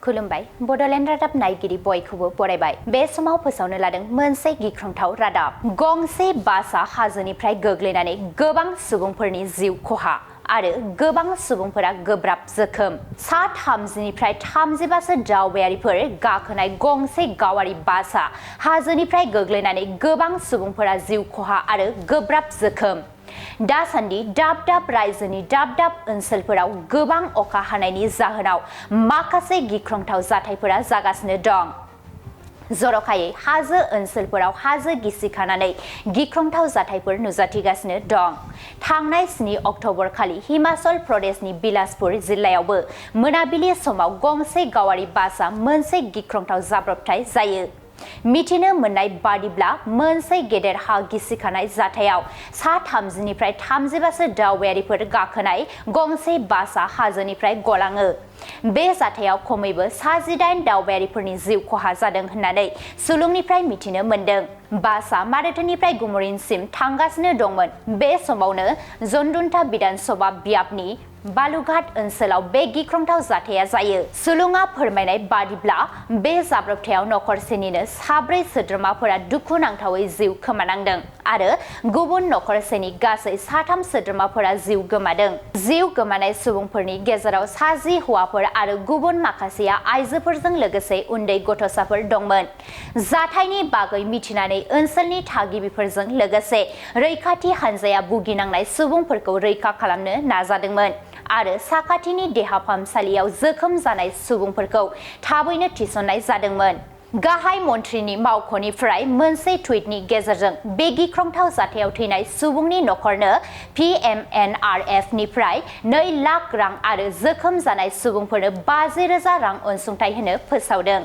खुलुमबाय बडलेण्ड रादाब नायगिरि बयखौबो बरायबाय बे समाव फोसावनो लादों मोनसे गिख्रंथाव रादाब गंसे बासआ हाजोनिफ्राय गोग्लैनानै गोबां सुबुंफोरनि जिउ खहा आरो गोबां सुबुंफोरा गोब्राब जोखोम सा 30निफ्राय 35सो दावबायारिफोर गाखोनाय गंसे गावारि बासआ हाजोनिफ्राय गोग्लैनानै गोबां सुबुंफोरा जिउ खहा आरो गोब्राब जोखोम दासान्दि दाब दाब रायजोनि दाब दाब ओनसोलफोराव गोबां अखा हानायनि जाहोनाव माखासे गिख्रंथाव जाथायफोरा जागासिनो दं जरखायै हाजो ओनसोलफोराव हाजो गिसिखानानै गिख्रंथाव जाथायफोर नुजाथिगासिनो दं थांनाय 7 अक्ट'बर खालि हिमाचल प्रदेशनि बिलासपुर जिल्लायावबो मोनाबिलि समाव गंसे गावारि बासआ मोनसे गिख्रंथाव जाब्रबथाय जायो मिथिनो मोननाय बादिब्ला मोनसे गेदेर हा गिसिखानाय जाथायाव सा 30निफ्राय 35सो दावबायारिफोर गाखोनाय गंसे बासआ हाजोनिफ्राय गलाङो बे जाथायाव खमैबो 18 दावबायारिफोरनि जिउ खहा जादों होननानै सुलुंनिफ्राय मिथिनो मोन्दों बासआ माराथननिफ्राय गुमरिनसिम थांगासिनो दंमोन बे समावनो जन्डुन्टा बिधानसभा बियाबनि बालुघाट ओनसोलाव बे गिख्रंथाव जाथाया जायो सुलुङा फोरमायनाय बादिब्ला बे जाब्रबथायाव नखरसेनिनो 4 सोद्रोमाफोरा दुखुनांथावै जिउ खोमानांदों आरो गुबुन नखरसेनि गासै 3 सोद्रोमाफोरा जिउ गोमादों जिउ गोमानाय सुबुंफोरनि गेजेराव 10 हौवाफोर आरो गुबुन माखासेया आइजोफोरजों लोगोसे उन्दै गथ'साफोर दंमोन जाथायनि बागै मिथिनानै ओनसोलनि थागिबिफोरजों लोगोसे रैखाथि हानजाया भुगिनांनाय सुबुंफोरखौ रैखा खालामनो नाजादोंमोन आरो साखाथिनि देहा फाहामसालियाव जोखोम जानाय सुबुंफोरखौ थाबैनो थिसननाय जादोंमोन गाहाय मन्थ्रिनि मावख'निफ्राय मोनसे टुइटनि गेजेरजों बे गिख्रंथाव जाथायाव थैनाय सुबुंनि नखरनो PMNRF निफ्राय 2 लाख रां आरो जोखोम जानाय सुबुंफोरनो 50,000 रां अनसुंथाइ होनो फोसावदों